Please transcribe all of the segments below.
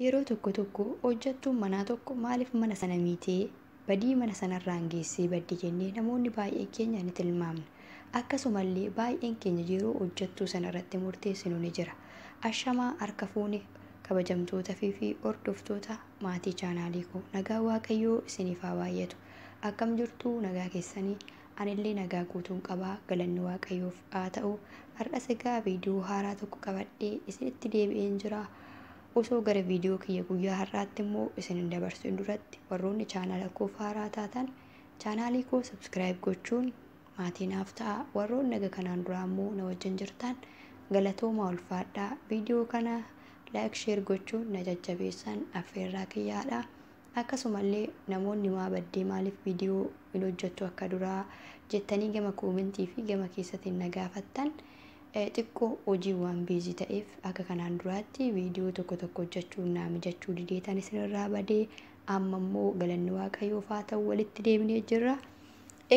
Yeroo tokko tokko hojjettuun manaa tokko maaliif mana sana miitee badii mana sanarraan geessee baddi jennee namoonni baay'een keenya ni tilmaamna. Akkasumallee baay'een keenya yeroo hojjettuu sanarratti murteessinu ni jira. Ashamaa harka fuune kabajamtoota fi hordoftoota maatii chaanaalii koo, nagaa Waaqayyoo isiniif haa baay'atu. Akkam jirtu, nagaa keessanii? Anillee nagaa guutuun qabaa, galanni Waaqayyoof haa ta'u. Har'as egaa viidiyoo haaraa tokko qabadhee isinitti deebi'een jira. Osoo gara viidiyoo kiyya guyyaa har'aatti immoo isin hin dabarsin duratti, warroonni chaanaala koof haaraa taatan chaanaalii koo subscribe gochuun maatii naaf ta'a. Warroonni naga kanaan duraa immoo na wajjin jirtan galatoomaa, ulfaadhaa. Viidiyoo kana like, share gochuun na jajjabeessan affeerraa kiyyaadha. Akkasumallee namoonni maa baddee, maaliif viidiyoo hin hojjettu akka duraa jettanii gama koomentii fi gama keessatiin na gaafattan, xiqqoo hojii waan busy ta'eef akka kanaan duraatti viidiyoo tokko tokko hojjechuun naa mijachuu dideetan isinirraa badee, amma immoo galanni Waaqayyoof haa ta'u, walitti deebinee jirra.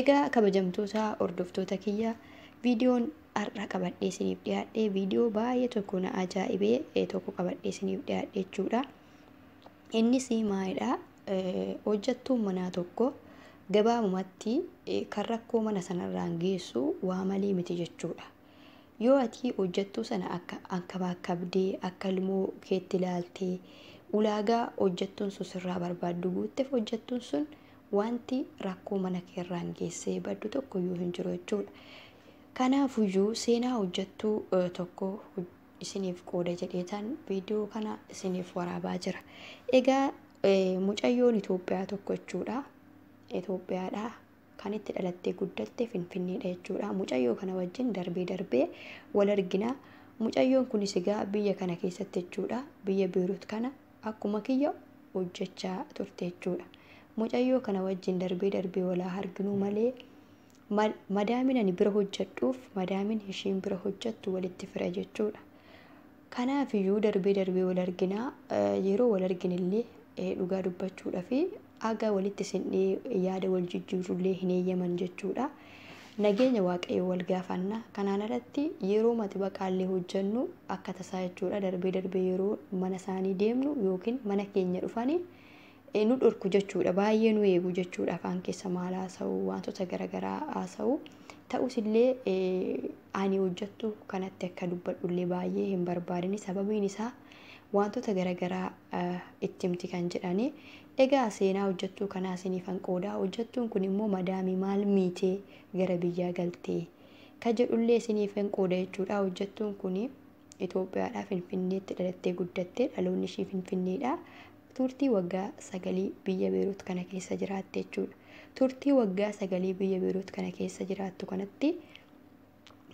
Egaa kabajamtoota hordoftoota kiyya, viidiyoon har'a qabadhee isiniif dhiyaadhe viidiyoo baay'ee tokko na ajaa'ibee tokko qabadhee isiniif dhiyaadhe jechuudha. Innis maalidha? Hojjettuun manaa tokko gabaabumatti kan rakkoo mana sanarraan geessu waa malee miti jechuudha. Yoo ati hojjettuu sana akka ankabaakabdee, akka ilmoo keetti ilaaltee, ulaagaa hojjettuun sun sirraa barbaaddu guutteef, hojjettuun sun wanti rakkoo mana keerraan geessee baddu tokko iyyuu hin jiru jechuudha. Kanaafuyyuu seenaa hojjettuu tokko isiniif qooda jedheetan viidiyoo kana isiniif waraabaa jira. Egaa mucayyoon Itoophiyaa tokko jechuudha. Itoophiyaadha. Kan itti dhalattee guddatte Finfinneedha jechuudha. Mucayyoo kana wajjin darbee darbee wal argina. Mucayyoon kunis egaa biyya kana keessatti jechuudha. Biyya Beerut kana akkuma kiyya hojjechaa turte jechuudha. Mucayyoo kana wajjin darbee darbee walaa arginuu malee, madaamin ani bira hojjedhuuf madaamin ishiin bira hojjettu walitti fira jechuudha. Kanaafiyyuu darbee darbee wal arginaa. Yeroo wal arginillee dhugaa dubbachuudhaa fi aga walitti sinnee yaada wal jijjiirullee hin eeyyaman jechuudha. Nageenya Waaqayyoo wal gaafanna. Kanaan alatti yeroo mati baqaallee hojjennu akka tasaa jechuudha. Darbee darbee yeroo mana isaanii deemnu yookiin mana keenya dhufanii nu dhorku jechuudha. Baay'ee nu eegu jechuudha. Afaan keessa maal haasa'u, wantoota garaagaraa haasa'u. Ta'us illee ani hojjettu kanatti akka dubbadhullee baay'ee hin barbaadini. Sababiin isaa wantoota garaagaraa itti himti kan jedhani. Egaa seenaa hojjettuu kanaa isiniifan qoodaa. Hojjettuun kun immoo madaamii maal miitee gara biyyaa galtee ka jedhullee isiniifan qooda jechuudha. Hojjettuun kun Itoophiyaadhaa, Finfinneetti dhalattee guddattee, dhaloonni ishii Finfinneedha. Turtii waggaa 9 biyya Beerut kana keessa jiraatte jechuudha. Turtii waggaa 9 biyya Beerut kana keessa jiraattu kanatti,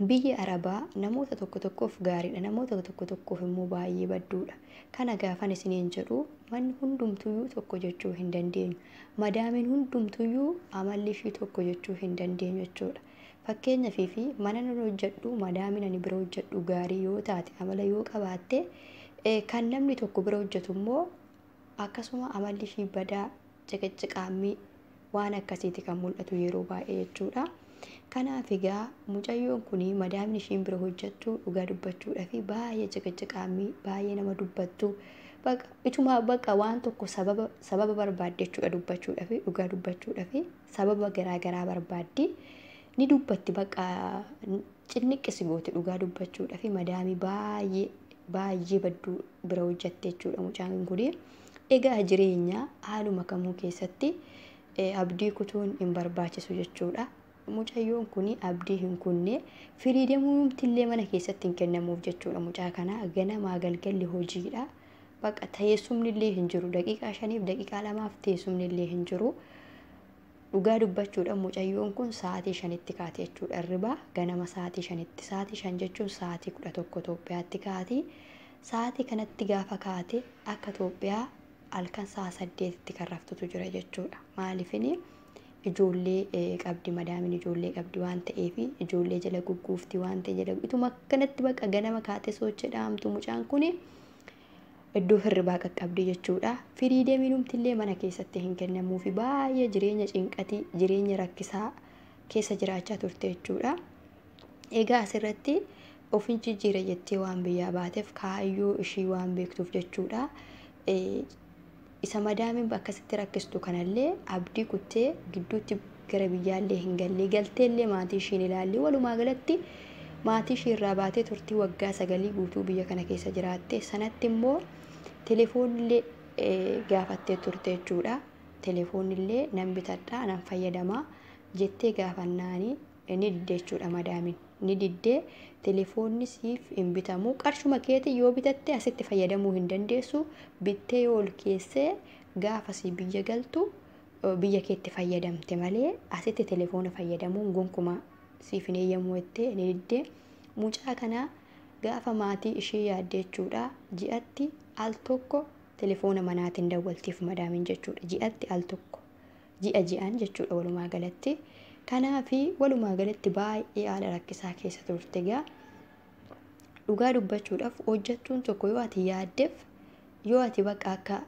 biyyi Arabaa namoota tokko tokkoof gaariidha. Namoota tokko tokkoof immoo baay'ee badduudha. Kana gaafan isiniin jedhu, manni hundumtuyyuu tokko jechuu hin dandeenyu. Madaamiin hundumtuyyuu amalli ishii tokko jechuu hin dandeenyu jechuudha. Fakkeenyaaf fi mana nan hojjedhu, madaamiin ani bira hojjedhu gaarii yoo taate, amala yoo qabaatte, kan namni tokko bira hojjetu immoo akkasuma amalli ishii badaa, ciqiciqaammii waan akkasiiti kan mul'atu yeroo baay'ee jechuudha. Kanaaf egaa mucayyoon kun madaamni ishiin bira hojjettu dhugaa dubbachuudhaa fi baay'ee ciqiciqaammii, baay'ee nama dubbattu, ituma baqa waan tokko sababa barbaadde jechuudha dubbachuudhaa fi, dhugaa dubbachuudhaa fi sababa garaagaraa barbaaddi. Ni dubbatti, baqa cinniqqisi gooti. Dhugaa dubbachuudhaa fi madaamii baay'ee baay'ee badduu bira hojjette jechuudha mucaan kun. Egaa jireenya haaluma kamuu keessatti abdii kutuun hin barbaachisu jechuudha. Mucayyoon kun abdii hin kunne, freedomumti mana keessatti hin kennamuuf jechuudha mucaa kana. Ganamaa galgalli hojiidha. Baqa teessumni illee hin jiru. Daqiiqaa 5f, daqiiqaa 2f teessumni illee hin jiru. Dhugaa dubbachuudha, mucayyoon kun sa'aatii 5tti kaate jechuudha. Hirribaa ganama sa'aatii 5tti. Sa'aatii 5 jechuun sa'aatii 11 Itoophiyaatti kaati. Sa'aatii kanatti gaafa kaate akka Itoophiyaa halkan sa'a 8tti kan raftutu jira jechuudha. Maaliifini ijoollee qabdi, madaamin ijoollee qabdi waan ta'eef, ijoollee jala gugguufti waan ta'e jala ituma akkanatti baqa ganama kaate sochii dhaamtu mucaan kuni iddoo hirribaa qaqqabdi jechuudha. Freedomiinumti illee mana keessatti hin kennamuufi, baay'ee jireenya cinqatii, jireenya rakkisaa keessa jiraachaa turte jechuudha. Egaa asirratti ofin jijjiira jettee waan biyyaa baateef, kaayyoo ishii waan beektuuf jechuudha. Isa madaamiin akkasitti rakkistu kanallee abdii kuttee gidduutti gara biyyaallee hin galle, galteellee maatii ishiin ilaalle. Walumaa galatti maatii ishii irraa baatee turtii waggaa 9 guutuu biyya kana keessa jiraatte. Sanatti immoo telefoonillee gaafattee turte jechuudha. Telefoonillee nan bitadhaa, nan fayyadamaa jettee gaafannaanii ni didde jechuudha madaamiin. Ni diddee, telefoonni siif hin bitamu, qarshuma keetii yoo bitatte asitti fayyadamuu hin dandeessu, bittee yoo ol keessee gaafa si biyya galtu biyya keetti fayyadamte malee asitti telefoona fayyadamuun gonkumaa siif hin eeyyamu jettee ni diddee. Mucaa kana gaafa maatii ishii yaadde jechuudha, ji'atti al tokko telefoona manaatiin dawwaltiif madaamiin jechuudha. Ji'atti al tokko, ji'a ji'aan jechuudha walumaa galatti. Kanaafi walumaa galatti baay'ee haala rakkisaa keessa turte. Egaa dhugaa dubbachuudhaaf, hojjettuun tokko yoo ati yaaddeef, yoo ati bakka akka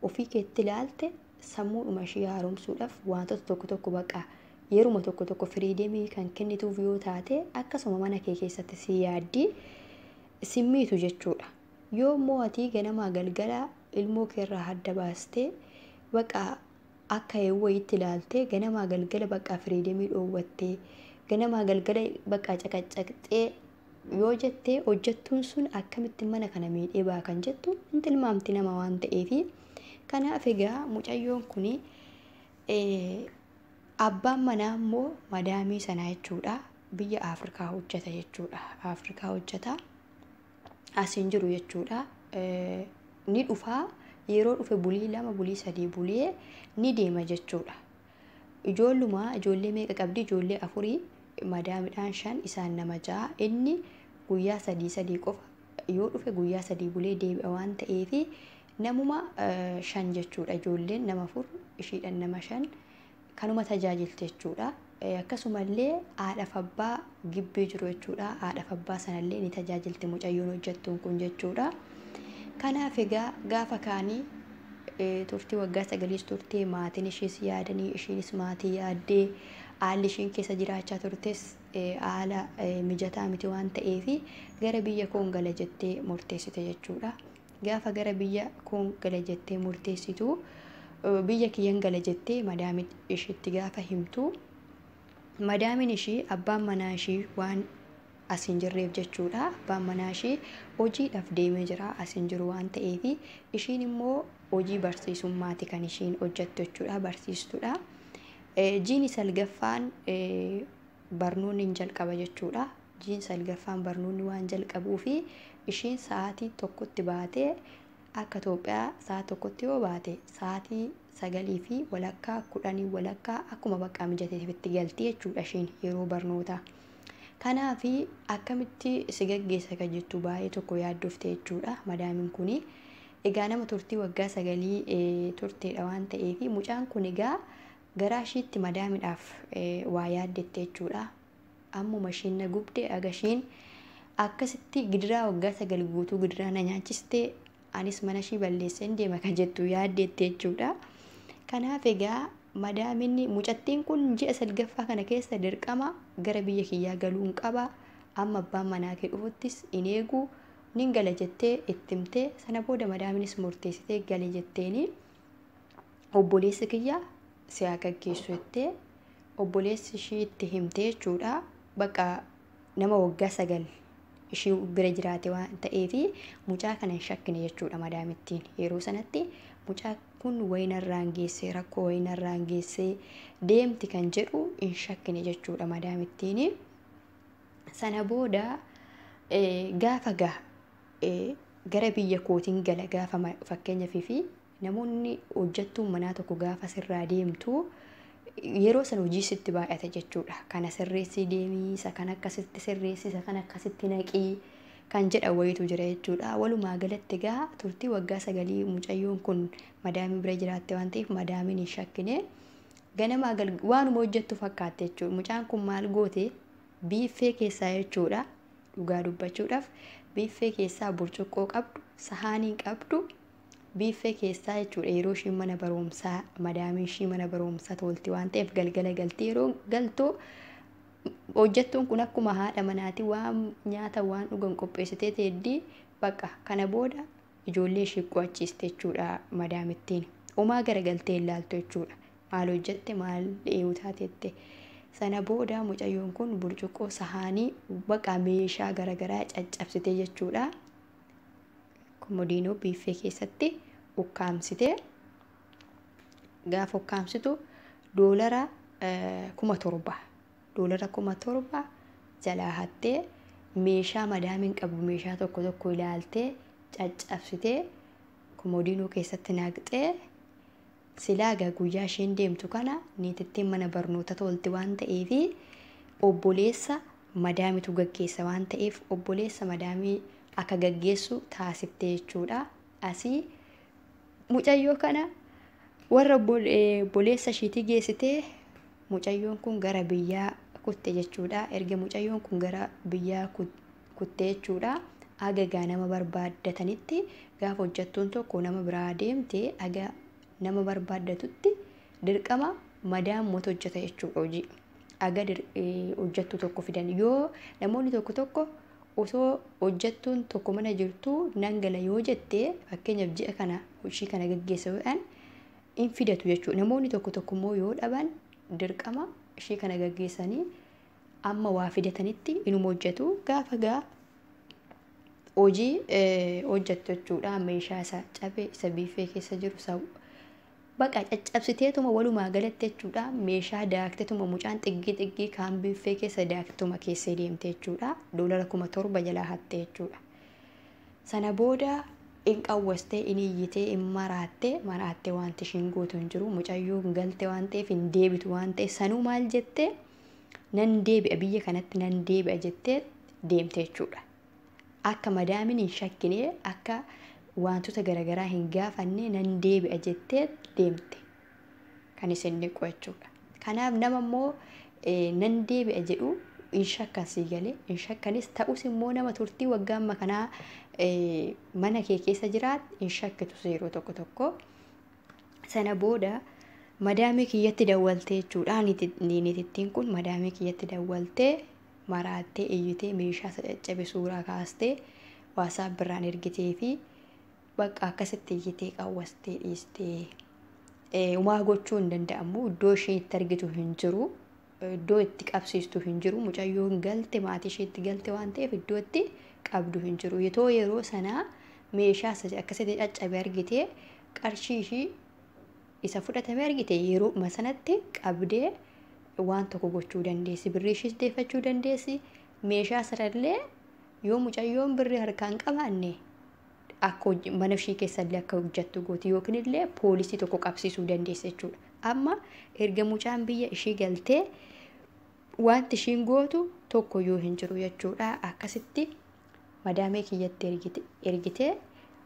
ofii keetti ilaalte, sammuudhuma ishii haaromsuudhaaf wantoota tokko tokko bakka yeruma tokko tokko freedom kan kennituuf yoo taate, akkasuma mana kee keessatti si yaaddii simmiitu jechuudha. Yoo immoo ati ganamaa galgala ilmoo keerraa adda baastee, bakka akka wayiitti ilaaltee, ganamaa galgala bakka freedom dhoowwattee, ganamaa galgala bakka caqacaqxee yoo jettee, hojjettuun sun akkamitti mana kana miidhee baa kan jettu hin tilmaamti nama waan ta'eefi. Kanaaf egaa mucayyoon kuni, abbaan manaa immoo madaamii sanaa jechuudha, biyya Afrikaa hojjeta jechuudha. Afrikaa hojjeta, as hin jiru jechuudha. Ni dhufaa, yeroo dhufe bulii 2, bulii 3 bulee ni deema jechuudha. Ijoollumaa, ijoollee meeqa qabdi? Ijoollee afurii, madaamidhaan shan, isaan nama ja'a. Inni guyyaa sadii sadii qofa yoo dhufe guyyaa 3 bulee deebi'a waan ta'eefi namuma shan jechuudha. Ijoolleen nama afur, ishiidhaan nama shan, kanuma tajaajilti jechuudha. Akkasumallee haadhaaf abbaa gibbii jiru jechuudha. Haadhaaf abbaa sanallee ni tajaajilti mucayyoon hojjettuun kun jechuudha. Kanaaf egaa gaafa kaanii turtii waggaa 9s turtee, maatiin ishees yaadanii, ishiinis maatii yaaddee, haalli ishiin keessa jiraachaa turtes haala mijataa miti waan ta'eefi gara biyya koon gala jettee murteessite jechuudha. Gaafa gara biyya koon gala jettee murteessitu, biyya kiyyan gala jettee madaamii ishiitti gaafa himtu, madaamiin ishii abbaan manaa ishii waan as hin jirreef jechuudha. Abbaan manaa ishii hojiidhaaf deemee jira, as hin jiru waan ta'eefi, ishiin immoo hojii barsiisummaati kan ishiin hojjettu jechuudha. Barsiistuudha. Jiini salgaffaan barnoonni hin jalqaba jechuudha. Jiin salgaffaan barnoonni waan jalqabuu fi ishiin sa'aatii 1tti baatee, akka Itoophiyaa sa'a 1tti yoo baate, sa'aatii 9:30, 10:30, akkuma bakka mijateetti galti jechuudha ishiin yeroo barnootaa. Kanaafi akkamitti si gaggeessa kan jettu baay'ee tokko yaaddofte jechuudha madaamiin kuni. Egaa nama turtii waggaa 9 turteedha waan ta'eef, mucaan kun egaa garaa ishiitti madaamiidhaaf waa yaaddette jechuudha. Ammuma ishiin na gubde, aga ishiin akkasitti gidiraa waggaa 9 guutuu gidiraa na nyaachiste, anis mana ishii balleesseen deema kan jettu yaaddette jechuudha. Kanaaf egaa madaaminni mucattiin kun ji'a salgaffaa kana keessa dirqama gara biyya kiyyaa galuun qaba. Amma abbaan manaa kee dhufuttis hin eegu, nin gala jettee itti himtee, sana booda madaaminis murteessitee gale jetteeni, obboleessi kiyya si haa gaggeessu jettee obboleessi ishii itti himtee jechuudha. Bakka nama waggaa 9 ishii bira jiraate waan ta'eefi mucaa kana hin shakkine jechuudha madaamittiin. Yeroo sanatti mucaa kun wayinarraan geessee, rakkoo wayinarraan geessee deemti kan jedhu hin shakkine jechuudha madaamittiin. Sana booda gaafa gaha gara biyya kootiin gala, gaafa fakkeenyaaf fi namoonni hojjettuun manaa tokko gaafa sirraa deemtu, yeroo sana hojii sitti baay'ata jechuudha. Kana sirreessii deemii, isa kana akkasitti sirreessi, isa kana akkasitti naqii kan jedhan wayitu jira jechuudha. Walumaa galatti egaa turtii waggaa 9 mucayyoon kun madaamii bira jiraatte waan ta'eef madaamiin hin shakkine. Ganamaa waanuma hojjettu fakkaatte jechuudha. Mucaan kun maal goote? Biiffee keessaa jechuudha. Dhugaa dubbachuudhaaf, biiffee keessaa burcuqqoo qabdu, sahaanii qabdu, biiffee keessaa jechuudha. Yeroo ishiin mana barumsaa, madaamiin ishii mana barumsaa tolti waan ta'eef galgala galti. Yeroo galtu hojjettuun kun akkuma haadha manaati waan nyaata waan dhugan qopheessitee teeddii. Bakka kana booda Ijoollee ishee qo'achiiste jechuudha madaamittiin. Homaa garagaltee ilaaltu jechuudha. Maal hojjette, maal dheeyuu taatette. Sana booda mucayyoon kun burcuqqoo, sahaanii, baqa meeshaa garaagaraa caccabsite jechuudha. Komodiinoo biiffee keessatti ukkaamsite. Gaafa ukkaamsitu doolara 7,000, doolara 7,000 jalaa hattee, meeshaa madaamiin qabu meeshaa tokko tokko ilaaltee caccabsitee komodiinoo keessatti naqxee. Silaa egaa guyyaa isheen deemtu kana niitittiin mana barnoota tolti waan ta'eef, obboleessa madaamitu gaggeessa waan ta'eef, obboleessa madaamii akka gaggeessu taasiftee jechuudha. Asii mucayyoo kana warra obboleessa ishiitii geessitee, mucayyoon kun gara biyyaa kutte jechuudha. Erga mucayyoon kun gara biyyaa kutte jechuudha. Aga gaa nama barbaaddatanitti, gaafa hojjettuun tokko nama biraa deemte, aga nama barbaaddatutti dirqama madaammoota hojjeta jechuudha hojii. Aga hojjettuu tokko fidan, yoo namoonni tokko tokko osoo hojjettuun tokko mana jirtu nan gala yoo jette, fakkeenyaaf ji'a kana ishii kana gaggeessa yoodhaan, hin fidatu jechuudha. Namoonni tokko tokko immoo yoo dhaban dirqama ishii kana gaggeessanii amma waa fidatanitti inuma hojjetu. Gaafa gaa hojii hojjettu jechuudha. Meeshaa isa cabe, isa biifee keessa jiru, isa baqa caccabsiteetuma walumaa galatti jechuudha. Meeshaa daaktetuma mucaan xiggii xiggii kaan biiffee keessa daaktetuma keessee deemte jechuudha. Doolara 7,000 jalaa hatte jechuudha. Sana booda in qawwastee, in iyyitee, in maraattee maraattee, wanti ishiin gootu hin jiru. Mucayyoon galte waan ta'eef hin deebitu waan ta'eef, sanuu maal jettee, nan deebi'a, biyya kanatti nan deebi'a jettee deemte jechuudha. Akka madaamiin hin shakkine, akka wantoota garaagaraa hin gaafanne, nan deebi'a jettee deemte. Kan isin dhiqu jechuudha. Kanaaf nama immoo nan deebi'a jedhu hin shakkan, sii galee hin shakkanis ta'us immoo nama turtii waggaa amma kanaa mana kee keessa jiraat hin shakkitu yeroo tokko tokko. Sana booda madaamii kiyyatti dawwaltee jechuudha. Niitittiin kun madaamii kiyyatti dawwaltee, maraattee, iyyitee, meeshaa isa caccabe suuraa kaastee WhatsApp birraan ergitee fi bakka akkasitti iyyitee qawwastee dhiistee. Umaa gochuu hin danda'amu. Iddoo isheen itti argitu hin jiru. Iddoo itti qabsiistu hin jiru. Mucayyoon galte, maatii isheetti galte waan ta'eef, iddoo itti qabdu hin jiru. Yeroo yeroo sanaa meeshaa akkasitti caccabe argitee, qarshii ishii isa fudhatame argite, yeroo sanatti qabdee waan tokko gochuu dandeessi. Birrii ishiis deeffachuu dandeessi. Meeshaa sanallee yoo mucayyoon birrii harkaan qabaanne, akka mana ishii keessallee akka hojjettu gooti, yookiin illee poolisii tokko qabsiisuu dandeessi jechuudha. Amma erga mucaan biyya ishii galtee wanti ishiin gootu tokko yoo hin jiru jechuudha. Akkasitti madaamee kiyyatti ergitee,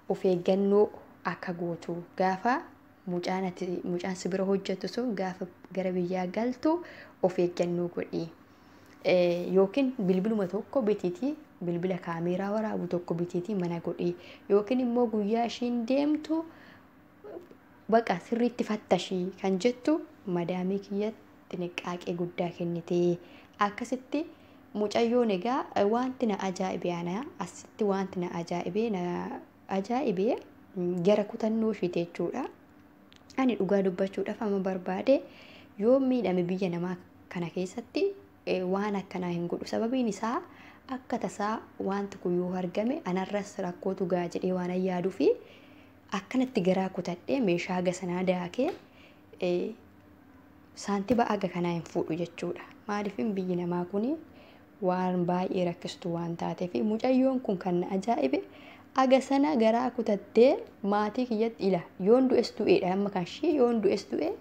of eeggannoo akka gootu, gaafa mucaan mucaan si bira hojjettu sun gaafa gara biyyaa galtu of eeggannoo godhi. Yookiin bilbiluma tokko bitiitii, bilbila kaameeraa waraabu tokko bitiitii mana godhi. Yookiin immoo guyyaa ishiin deemtu baqa sirriitti fattashii kan jettu madaamii kiyyatti xiniqqaaqee guddaa kennitee. Akkasitti mucayyoon egaa wanti na ajaa'ibe, ana asitti wanti na ajaa'ibe gara kutannoo ishiiti jechuudha. Ani dhugaa dubbachuudhaaf, amma barbaade yoo miidhame biyya namaa kana keessatti waan akkanaa hin godhu. Sababiin isaa akka tasaa wanti kun yoo argame anarras rakkootu gaa jedhee waan yaaduu fi akkanatti garaa kutadhee meeshaa haga sanaa daakee saantiba aga kanaa hin fuudhu jechuudha. Maaliif, biyyi namaa kun waan baay'ee rakkistu waan taateef. Mucayyoon kun kan na ajaa'ibe, aga sana garaa kutattee maatii kiyyatti ila yoon du'es du'eedha amma kan ishii, yoon du'es du'e,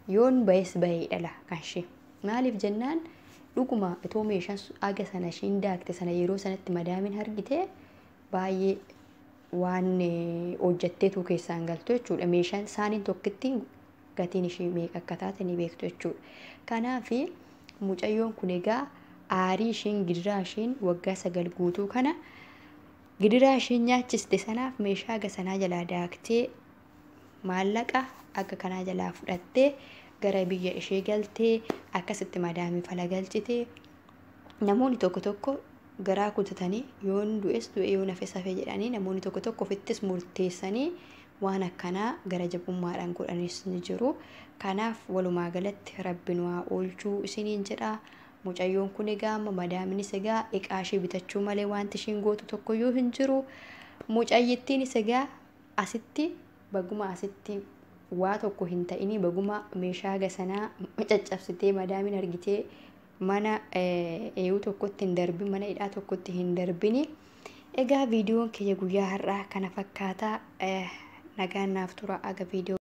yoon ba'es ba'eedha la kan ishii. Maaliif jennaan, dhuguma itoo meeshaan aga sana ishiin daakte sana yeroo sanatti madaamiin argite, baay'ee waan hojjetteetu keessaan galtu jechuudha. Meeshaan isaaniin tokkitti gatiin ishii meeqa akka taate ni beektu jechuudha. Kanaaf mucayyoon kun egaa aarii ishiin, gidiraa ishiin waggaa 9 guutuu kana gidiraa ishiin nyaachiste sanaaf, meeshaa aga sanaa jalaa daaktee, maallaqa akka kanaa jalaa fudhattee, gara biyya ishee galtee, akkasitti madaamii fala galchitee. Namoonni tokko tokko garaa kutatanii yoon du'es du'e yoon hafe safe jedhanii namoonni tokko tokko ofittis murteessanii waan akkanaa gara jabummaadhaan godhanis ni jiru. Kanaaf walumaa galatti rabbi nu haa oolchuu isiniin jedha. Mucayyoon kun egaa amma madaaminis egaa iqaa ishee bitachuu malee wanti ishiin gootu tokkoyyuu hin jiru. Mucayyittiinis egaa asitti baguma asitti waa tokko hin ta'inii baguma meeshaa gasanaa caccabsitee madaamin argitee mana eeyuu tokkotti hin darbin, mana hidhaa tokkotti hin darbini. Egaa viidiyoon kiyya guyyaa har'aa kana fakkaataa, nagaan naaf tura aga viidiyoo.